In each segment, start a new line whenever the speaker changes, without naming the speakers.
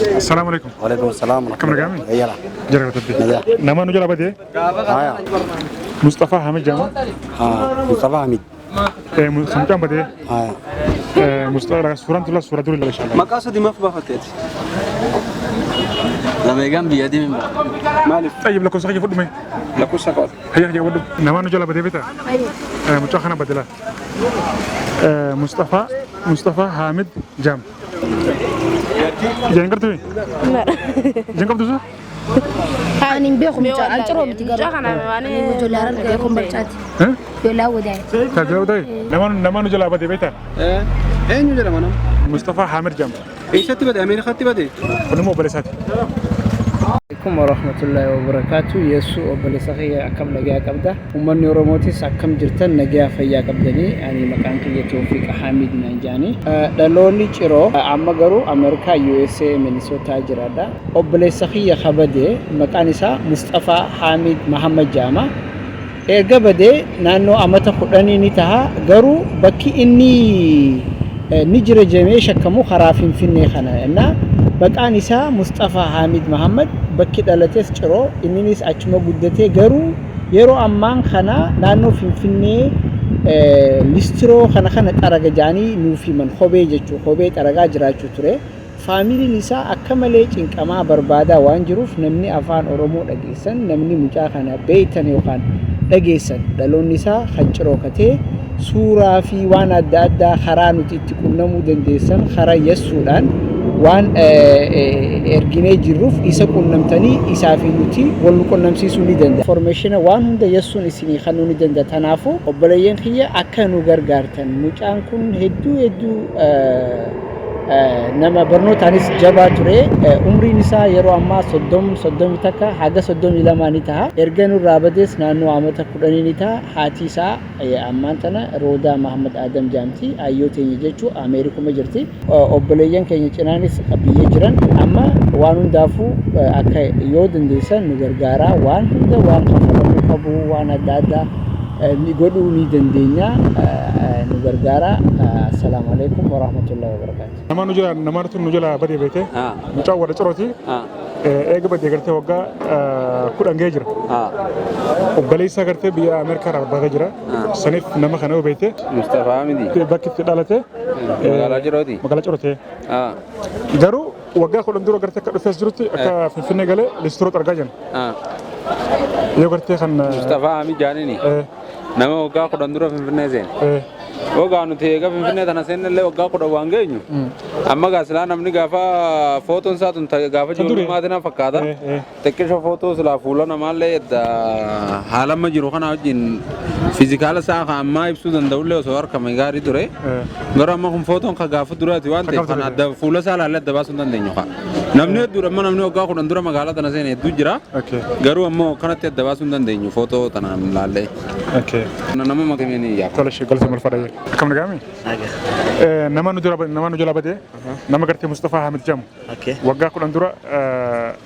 Assalamu alaikum.
Waalaikum salam.
Akkam nagaami?
Eeyyala.
Jira galatti.
Nagaa.
Nama nu jala badee
Haya.
Mustafaa Hamid jedhama.
Ha, Mustafa Hamid.
Mucaan badee
Haya.
Mustafaa suuraan tulla suuraa durii lala inshallah.
Maqaa sadii maaf baafatteeti?
Lameegaan biyya deemin ba'a.
Maaliif?
Tayyib lakkoofsa kiyya fudhume.
Lakkoofsa qabata.
Hayya kiyya fudhu. Nama nu jala badee beektaa? Mucaa kana badela. Mustafaa Mustafaa Hamid Jam. Ijaan gartuu? Ijaan qabdu sun?
Ani hin beeku mucaa an ciroo miti garuu. Ani ijoollee harargee kombolchaati. Ijoollee hawwataati.
Tajaajila ta'e nama nu jalaa badee beektaa?
Eenyu jedhama nama?
Mustafaa Hamid Jam.
Eessatti bade? Ameerikaatti bade?
Kun immoo obboleessaati.
Alaikum warahmatullahi wabarakatuh. Yesu obboleessa kiyya, akkam nagaa qabda? Uummanni Oromootis akkam jirtan? Nagaa fayyaa qabdanii? Ani maqaan kiyya Toofiq Hamid naan jedhani. Dhaloonni Ciroo, amma garuu Ameerikaa USA Minnesota jiraadha. Obboleessa kiyya kabade maqaan isaa Mustafaa Hamid Mahammad jedhama. Erga badee naannoo amata 10 ni taha, garuu bakki inni ni jira jedhamee shakkamu karaa Finfinnee kana. Innaa maqaan isaa Musxafaa Haamid Mahammad, bakki dhalates Ciroo, inninis achuma guddatee, garuu yeroo ammaan kana naannoo Finfinnee listiroo kana kana xaraga jedhanii nuuf himan, kophee jechuu, kophee xaragaa jiraachuu ture. Faamiliin isaa akka malee cinqamaa barbaadaa waan jiruuf, namni afaan Oromoo dhageessan, namni mucaa kana beektan yookaan dhageessan, dhaloonni isaa kan Ciroo katee, suuraa fi waan adda addaa karaa nuti itti qunnamuu dandeessan karaa Yessuudhaan waan erginee jirruuf, isa qunnamtanii isaa fi nuti wal nu qunnamsiisuu ni danda'a. Information waan hunda Yessuun isinii kennuu ni danda'a. Kanaafuu obboleeyyan kiyya, akka nu gargaartan. Mucaan kun hedduu hedduu nama barnootaanis jabaa ture. Umriin isaa yeroo ammaa 30, 31 haga 32 ni taha. Erga nurraa badees naannoo amata 10 ni taha. Haati isaa ammaan tana Roodaa Mahammad Adam jaamti, ayyoo teenya jechuu, Ameerikuma jirti. Obboleeyyan keenya cinaanis biyya jiran. Amma waan hundaafuu akka yoo dandeessan nu gargaaraa. Waan hunda, waan kafalamuu qabu, waan adda addaa ni godhuu ni dandeenya, nu gargaara. Assalaamu alaikum warahmatullahi wabarakatuh.
Nama nu jala nama nu jala badee beekte, mucaa warra Cirooti. Eega badee gartee waggaa 10 ga'ee jira. Obboleessa gartee biyya Ameerikaa irraa barbaadaa jira. Saniif nama kana yoo beekte.
Mustafaa Hamidi.
Bakki itti dhalate.
Magaalaa Cirooti.
Magaalaa Cirooti. Garuu waggaa 10 dura gartee akka dhufees jirutti akka Finfinnee galee listiroo argaa jiran. Yoo gartee kan.
Mustafaa Hamid jaanini. Nama waggaa 10 dura Finfinnee seene. Waggaa nuti eega Finfinnee tana seenne illee waggaa 10 waan geenyu. Amma gaa silaa namni gaafa footoon isaa tun gaafa ijoollummaati na fakkaata. Xiqqisho footoo silaa fuula namaallee edda haala amma jiru kana wajjin physical isaa kan ammaa ibsuu danda'ullee osoo harkame gaarii ture. Garuu amma kun footoon ka gaafa duraati waan ta'eef kan adda fuula isaa ilaallee adda baasuu hin dandeenyu kaa. Namni hedduudha, amma namni waggaa 10 dura magaalaa tana seene hedduu jira. Garuu ammoo kanatti adda baasuu hin dandeenyu footoo tanaan ilaallee. Nama makameen yaafa.
Tola ishee galata malfadha jira. Akkam nagaami? Nama nu jala nama nu jala badee, nama gartee Mustafaa Hamid jedhamu. Waggaa 10 dura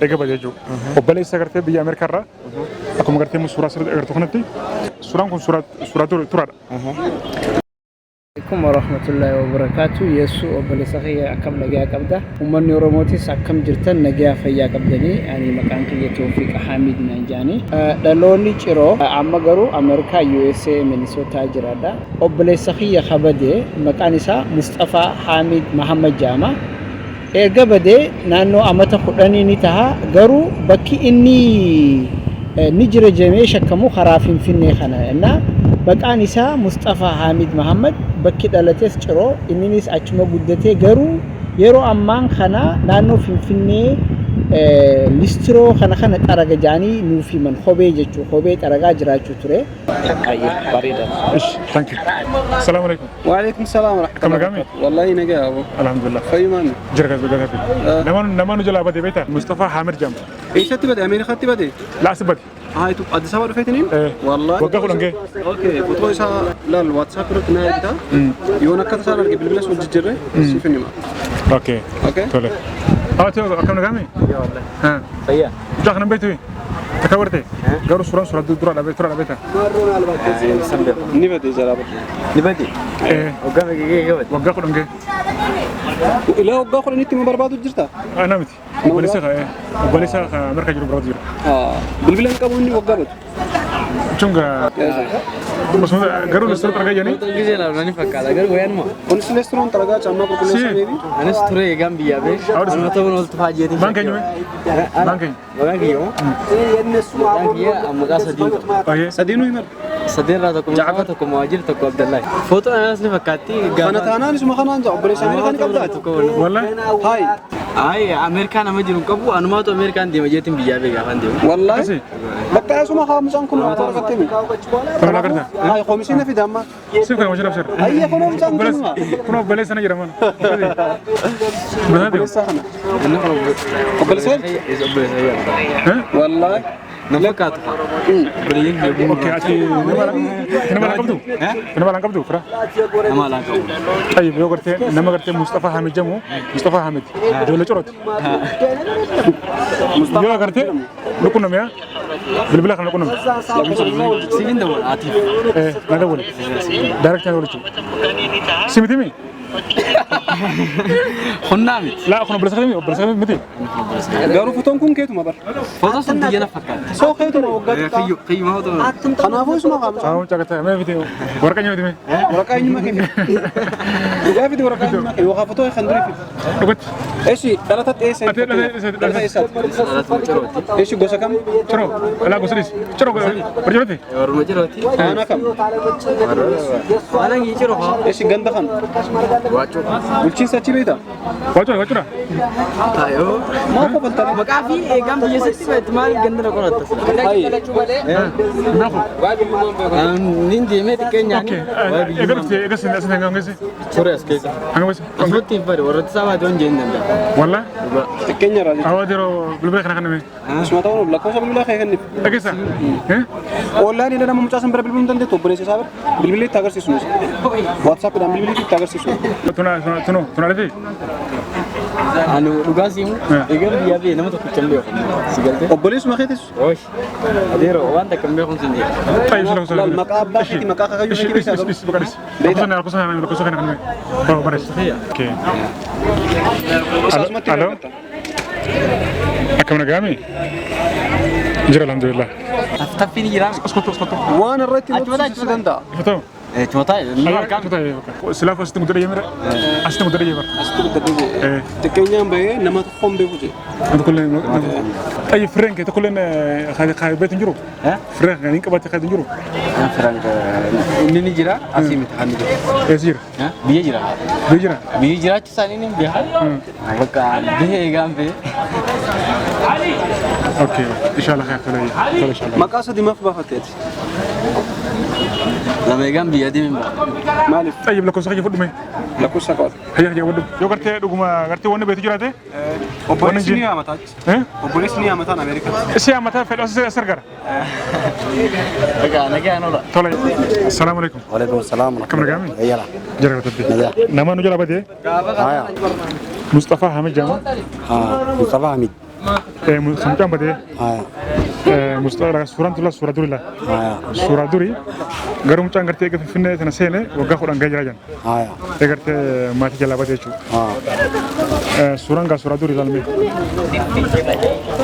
eega badee jechuudha. Obboleessa gartee biyya Ameerikaa irraa akkuma gartee suuraa sirriitti agartu kanatti, suuraan kun suuraa suuraa turaadha.
Alaikum warahmatullahi wabarakatuh. Yesu obboleessa kiyya, akkam nagaa qabda? Uummanni Oromootis akkam jirtan? Nagaa fayyaa qabdanii? Ani maqaan kiyya Toofiq Hamid naan jedhani. Dhaloonni Ciroo, amma garuu Ameerikaa USA Minnesota jiraadha. Obboleessa kiyya kabade maqaan isaa Mustafaa Hamid Mahammad jedhama. Erga badee naannoo amata 10 ni taha, garuu bakki inni ni jira jedhamee shakkamu karaa Finfinnee kana. Innaa maqaan isaa Musxafaa Haamid Mahammad, bakki dhalates Ciroo, inninis achuma guddatee, garuu yeroo ammaan kana naannoo Finfinnee listiroo kana kana xaraga jedhanii nuuf himan, kophee jechuu, kophee xaragaa jiraachuu ture.
Ayyee, bareeda.
Ish, thank you. Assalamu alaikum.
Waalaikum salaam wa
Akkam nagaami?
Wallahi nagaa abu.
Alhamdulillah.
Fayyumaan.
Jira galata. Nama nu jalaa badee beektaa? Mustafaa Hamid jedhama.
Eessatti bade? Ameerikaatti bade?
Laasi bade.
Haa, itu Addis Ababa dhufeetiniin? Wallahi.
Waggaa 10 ga'e.
Okay, footoo isaa laal, WhatsApp irratti na ergita. Yoon akka tasaan arge bilbila sun jijjiirre siif hin hima.
Okay.
Okay.
Tole. Haa ta'u, akkam nagaami? Haa.
Fayyaa.
Mucaa kana beektu? Takka barte? Garuu suuraan suuraa dura dhabee tura dhabee ta'a.
San beeku.
Ni bade jalaa bade.
Ni bade. Waggaa meeqa ga'e bade?
Waggaa 10 ga'e.
Ilaa waggaa 10tti ma barbaadu jirta?
Ana miti. Obboleessa obboleessa Ameerikaa jiru barbaadu jira.
Bilbila hin qabu inni waggaa batu.
Jechuun osuma garuu listoo xaragaa jedhanii.
Gisee laalu ni fakkaata garuu wayaanuma.
Kunis leestroon xaragaa caammaa qulqulleessaa meebi.
Anis ture eegaan biyyaa bee. Anuma ta'uun oltu faajeetiin.
Maan keenya mee? Maan keenya?
Maqaan kiyya moo? Maqaan kiyya maqaa sadiin qaba.
Sadiinuu himadhu.
Sadeen irraa tokko Mustafa tokko Muhaajir tokko Abdallahi. Footoon anas ni fakkaatti.
Kana taanaan isuma kanaan jaa obboleessa Ameerikaa ni qabdaa?
Wallahi.
Hayi.
Ay Ameerikaa nama jiru hin qabu anumaatu Ameerikaan deema jeetiin biyyaa bee gaafan deemu.
Wallahi. Bakka isuma haa mucaan kun akka argattee mi?
Kana agarta.
Hayi koomishiina fida amma.
Siif kana hojii labsir.
Ayyee kunoo mucaan kun.
Kun obboleessa na jira mana.
Obboleessa kana.
Inni kun
Obboleessa?
Obboleessa yaa.
Wallahi.
Na fakkaatu. Obboleeyyan kiyya.
Okay, ati nama laan qabdu? Nama laan qabdu fira?
Nama laan qabu.
Tayyib yoo gartee nama gartee Mustafa Hamid jedhamu Mustafa Hamid ijoollee corooti. Yoo agartee luqunname yaa bilbila kana luqunname.
Siifin dawwala atiif.
Na dawwale. Direct na dawwale jechuudha. Si miti mi?
Hunnaa miti.
Laa kun obboleessa keeti obboleessa keeti miti.
Garuu fotoon kun keetuma bara.
Fotoon sun biyya na fakkaatti.
Soo keetuma waggaa xiqqaa.
Kiyyuma fotoon.
Kanaafuu isuma haa mucaan.
Haa mucaa gartee mee miti waraqaa eenyu miti mee?
Waraqaa eenyummaa kee fidi. Dhugaa fidi waraqaa eenyummaa kee yookaan fotoo kan durii fidi.
Dhugatti.
Eshi dhalatatti eessa?
Ati
dhalata eessaati?
Dhalatuma Cirooti.
Eshi gosa kam?
Ciroo. Alaa gosa dhiisi. Ciroo warra Cirooti.
Warruma Cirooti.
Aanaa kam?
Aanaan kiyya Ciroo haa.
Eshi ganda kam?
Waacoo.
Bulchiinsa achi beektaa?
Waacoo waacoodha.
Taayoo.
Maa kofaltaa?
Maqaa fi eegaan biyya sitti beektu maaliif ganda na qoratta? Nin deemee xiqqeenyaan.
Eega dhufte eega sin asin hanga geesse.
Ture as keessa.
Hanga geesse.
Asumatti hin fedhe warratti isaa baate waan jeen danda'a.
Wallah.
Xiqqeenya irraa jechuudha.
Awwa yeroo bilbila kana kanname.
Isuma ta'uun lakkoofsa bilbilaa kee kenniif.
Dhageessa.
Oollaan illee nama mucaa san bira bilbiluu hin dandeettu obboleessa isaa bira bilbilee itti agarsiisu nuti. Waatsaappiidhaan bilbilee itti agarsiisu.
Tuna tuna tuna lafee.
Ani dhugaa siimu eegaan biyyaa bee nama tokkicha hin beeku. Si galtee?
Obboleessuma keetis.
Ooy. Adeero waan takka hin beeku sin jedhe.
Tayyib sila sila.
Maqaa abbaa keetii maqaa kakayyuu keetii beektaa garuu.
Lakkoofsa kana lakkoofsa kana kanname. Baru baris. Okey.
Isaasumatti
Alo. Akkam nagaami? Jira alhamdulillah.
Taffiin jira.
Askoltu askoltu.
Waan irratti nuti danda'a.
Foto.
Chumata.
Silaaf asitti guddadha jemira. Asitti guddadha jemira.
Asitti guddadha jemira. Xiqqeenyaan bahee nama tokkoon beeku jee.
Tokkolleen. Tayyib fireen kee tokkolleen kaayee hin jiru. Fireen kan hin qabatte kaayee hin jiru.
Fireen inni ni jira asii miti kan jiru.
Eessa jira?
Biyya jira.
Biyya jira?
Biyya jiraachuu isaanii ni beekaa. Bakka biyya eegaan bee.
Okay, inshallah khair tola tola inshallah.
Maqaa sadii maaf baafatteeti?
Lama eegaan biyya deemin ba'a.
Maaliif?
Tayyib lakkoofsa kiyya fudhume.
Lakkoofsa qabata.
Hayya hayya fudhu. Yoo gartee dhuguma gartee wanni beektu jiraate.
Obboleessi ni yaamataa achi. Obboleessi ni yaamataan Ameerikaatti.
Si yaamataa fedhu as as gargaara.
Egaa nagaan oola.
Tola. Assalaamu alaikum.
Waalaikum salaam.
Akkam nagaami?
Eeyyala.
Jira galatotti. Nama nu jala badee.
Haya.
Mustafa Hamid jedhama.
Mustafa Hamid.
Mucaan badee.
Haya.
Mustafa suuraan tulla suuraa durii la.
Haya.
Suuraa durii garuu mucaan gartee eega Finfinnee tana seene waggaa 10 gahee jira jedhan.
Haya.
Ee gartee maatii jalaa badee jechuudha. Suuraan gaa suuraa durii ilaalme.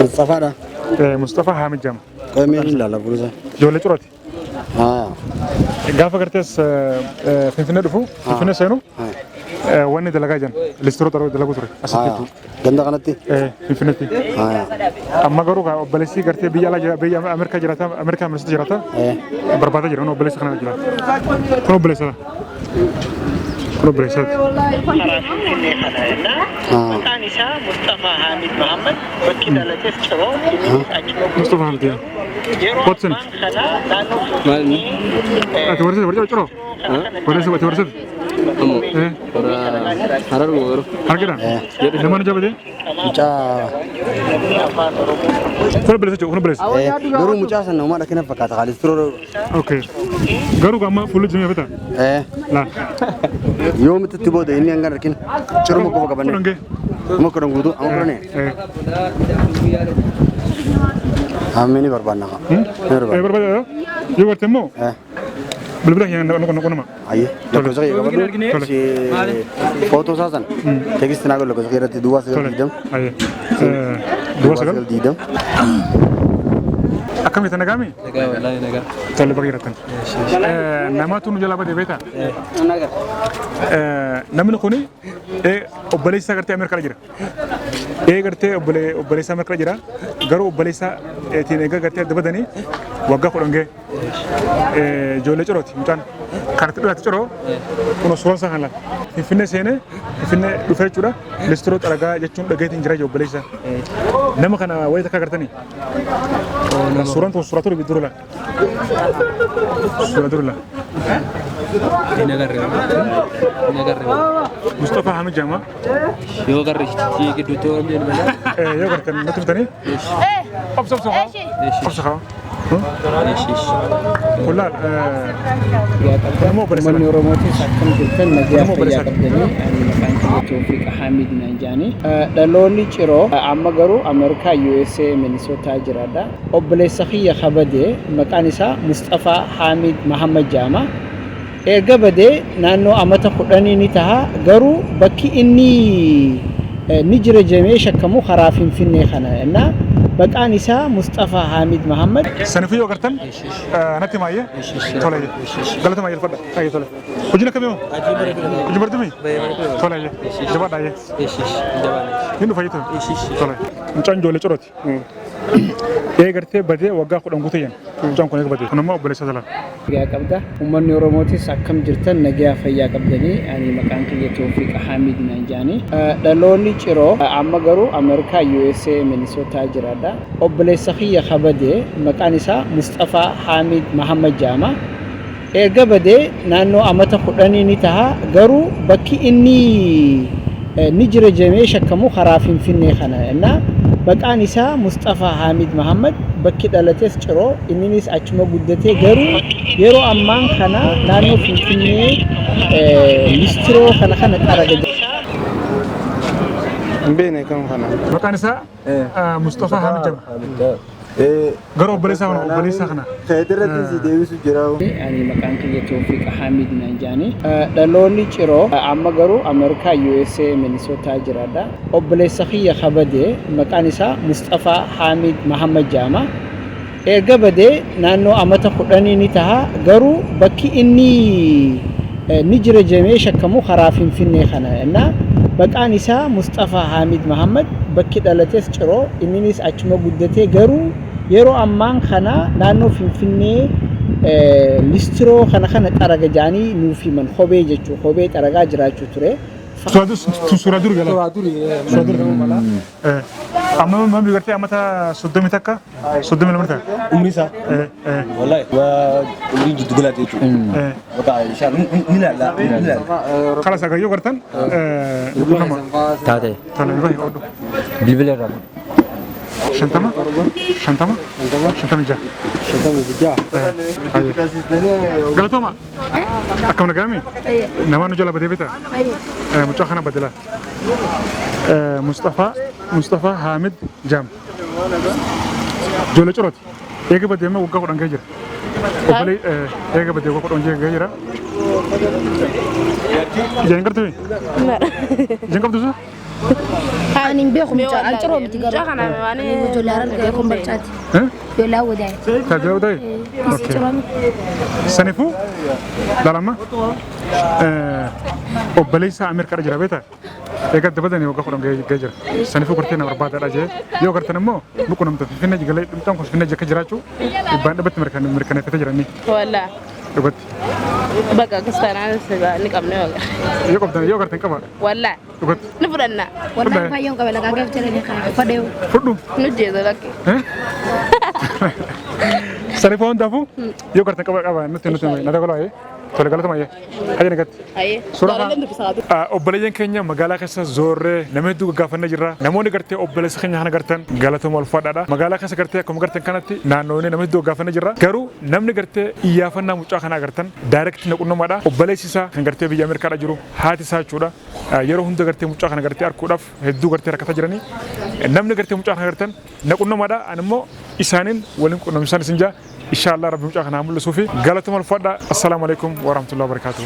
Mustafaadha.
Mustafa Hamid jedhama.
Qoy mee hin ilaalla fuulisa.
Ijoollee corooti.
Haya.
Gaafa gartees Finfinnee dhufu Finfinnee seenu wanni dalagaa jiran listiroota dalaguu ture asitti jechuudha.
Ganda kanatti?
Finfinneetti. Amma garuu obboleessi gartee biyya alaa jira biyya Ameerikaa jiraata Ameerikaa Minnesota jiraata barbaadaa jira kun obboleessa kana jira. Kun obboleessa. Kun obboleessaati.
Maqaan isaa Mustafa Hamid Muhammad bakki dhalates Ciroo
Mustafa Hamid yaa. Watson. Ati warra warra Ciroo. Warra ati warra.
Harar garuu.
Harkidhaan. Nama nu jabate.
Mucaa.
Kun obboleessa jechuudha kun obboleessa.
Garuu mucaa sana uumaa dhakkina fakkaata kaalistiroo.
Okay. Garuu amma fuulli jimee fita. Laa.
Yoomitti itti booda inni hanga argina. Ciruma qofa qabanne.
10 gahee.
Amma 10 guutuu amma 10. Amma ni barbaanna. Ni barbaanna.
Barbaada yoo garte immoo. Bilbila kiyya na qunnama.
Ayyee, lakkoofsa kiyya qabadhu. Si footoo isaa san text naa godhu lakkoofsa kiyya irratti 09 20.
Ayyee. Duwwaa 9.
9 20.
Akkamitti, nagaami?
Nagaa, wallaahi nagaa.
Tole, baga jiraattan. Namatu nu jalaa badee beektaa? Namni kuni obboleessa isaa gartee Ameerikaa jira. Gartee obboleessa Ameerikaa jira. Garuu obboleessa ittiin egaa gartee adda badanii waggaa 10 ga'e. Ijoollee Cirooti mucaan. Kanatti dhiyaate Ciroo kun suuraan isaa kan laala. Finfinnee seenee, Finfinnee dhufee jechuudha. Listiroo xaragaa jechuun dhageetiin jira obboleessa. Nama kana wayii takka agartanii? Suuraan tun suuraa ture dura laala. Suuraa dura laala.
Hin agarre. Hin agarre.
Mustafa Hamid jedhama.
Yoo agarre gidduutti yoo hin malee.
Yoo agartan natti dhuftanii. Obsa, obsa haa. Obsa haa. Kun laal. Nama obboleessa.
Uummanni Oromootis akkam jirtan, nagaa fayyaa qabdanii? Ani maqaan kiyya Toofiq Hamid naan jedhani. Dhaloonni Ciroo, amma garuu Ameerikaa USA Minnesota jiraadha. Obboleessa kiyya kabadee maqaan isaa Mustafaa Hamid Mahammad jedhama. Erga badee naannoo amata 10 ni taha, garuu bakki inni ni jira jedhamee shakkamu karaa Finfinnee kana. Innaa maqaan isaa Mustafaa Hamid Mahammad.
Saniifuu yoo agartan natti maayyee. Tole, galata maayyee fadha. Ayyee, tole. Hojiin akkamii moo? Hojii bareedumii? Tole, ayyee. Jabaadha, ayyee. Hin dhufa jechuudha. Tole. Mucaan ijoollee Cirooti. Gartee badee waggaa 10 guutuu yan. Mucaan kun eega badee. Kun immoo obboleessa jala.
Nagaa qabda. Uummanni Oromootis akkam jirtan, nagaa fayyaa qabdanii? Ani maqaan kiyya Toofiq Hamid naan jedhani. Dhaloonni Ciroo, amma garuu Ameerikaa USA Minnesota jiraadha. Obboleessa kiyya kabadee maqaan isaa Mustafaa Hamid Mahammad jedhama. Erga badee naannoo amata 10 ni taha, garuu bakki inni ni jira jedhamee shakkamu karaa Finfinnee kana. Innaa maqaan isaa Mustafaa Hamid Mahammad, bakki dhalates Ciroo, inninis achuma guddatee, garuu yeroo ammaan kana naannoo Finfinnee listiroo kana kana xaraga.
Hin beekne kan kana.
Maqaan isaa Mustafaa Hamid jedhama. Garuu obboleessa kana, obboleessa kana.
Feetirratti si deebisu jira.
Ani maqaan kiyya Toofiq Hamid naan jedhani. Dhaloonni Ciroo, amma garuu Ameerikaa USA Minnesota jiraadha. Obboleessa kiyya kabadee maqaan isaa Mustafaa Hamid Mahammad jedhama. Erga badee naannoo amata 10 ni taha, garuu bakki inni ni jira jedhamee shakkamu karaa Finfinnee kana. Innaa maqaan isaa Mustafaa Hamid Mahammad, bakki dhalates Ciroo, inninis achuma guddatee, garuu yeroo ammaan kana naannoo Finfinnee listiroo kana kana xaraga jedhanii nuuf himan, kophee jechuu, kophee xaragaa jiraachuu ture.
Suuraa dur gala. Suuraa dur. Amma mammi gartee amata 31, 32 ta'a.
Umri isaa. Wallahi waa umriin jiddu galaati jechuudha. Bakka inshaan ni ilaalla, ni ilaalla.
Khalas, agar yoo gartan nama.
Taate.
Tole, bahi odhu.
Bilbila irraa.
50 50 56.
56.
Galatooma. Akkam, nagaami? Nama nu jala badee beektaa? Mucaa kana badela. Mustafaa, Mustafaa Hamid Jaam. Ijoollee Cirooti. Eega badee immoo waggaa 10 gahee jira. Obbolee eega badee waggaa 10 gahee jira. Ijaan hin gartuu? Ijaan qabdu sun?
Ani hin beeku mucaa, an Ciroo miti garuu. Ani ijoollee Harargee Kombolchaati. Ijoollee Awwadaay.
Tajaajila ta'e?
Ciroo.
Saniifuu laalama obboleessa Ameerikaadha jira beektaa? Egaa adda badanii waggaa 10 gahee jira. Saniifuu gartee na barbaadaadha jee, yoo gartan immoo nu qunnamta. Finfinnee galee mucaan kun Finfinnee akka jiraachuu dhibbaan dhibbatti mirkaneeffatee jiranii
Wallaa.
dhugatti.
Bakka akkas taanaan ni qabne waga.
Yoo qabdan, yoo gartan qaba.
Wallaa.
Dhugatti.
Ni fudhanna.
Wallahi baay'een qaba, lagaa gaaf jedhanii kana fadheewu.
Fudhu.
Nu jeesa lakke.
Saniifuu hundaafuu yoo gartan qaba, qaba nuti na dabalaa. Tole, galatuma, haja nagatti.
Ayyee.
Suuraa
Jaalalleen dubbisaa.
Obboleeyyan keenya, magaalaa keessa zoorree nama hedduu gaggaafannee jirra. Namoonni gartee obboleessa keenya kana gartan galatuma, ulfaadhaadha. Magaalaa keessa gartee akkuma gartan kanatti naannoonee nama hedduu gaggaafannee jirra. Garuu namni gartee iyyaafannaa mucaa kana agartan direct na qunnamaadha. Obboleessi isaa kan gartee biyya Ameerikaadha jiru, haati isaa jechuudha. Yeroo hunda gartee mucaa kana gartee arguudhaaf hedduu gartee rakkataa jiranii. Namni gartee mucaa kana gartan na qunnamaadha. Ani immoo isaaniin waliin qunnamsaan isin jaa. Inshaallah Rabbi mucaa kana haa mul'isuu fi galatuma ulfaadha. Assalaamu alaikum warahmatullahi wabarakatuh.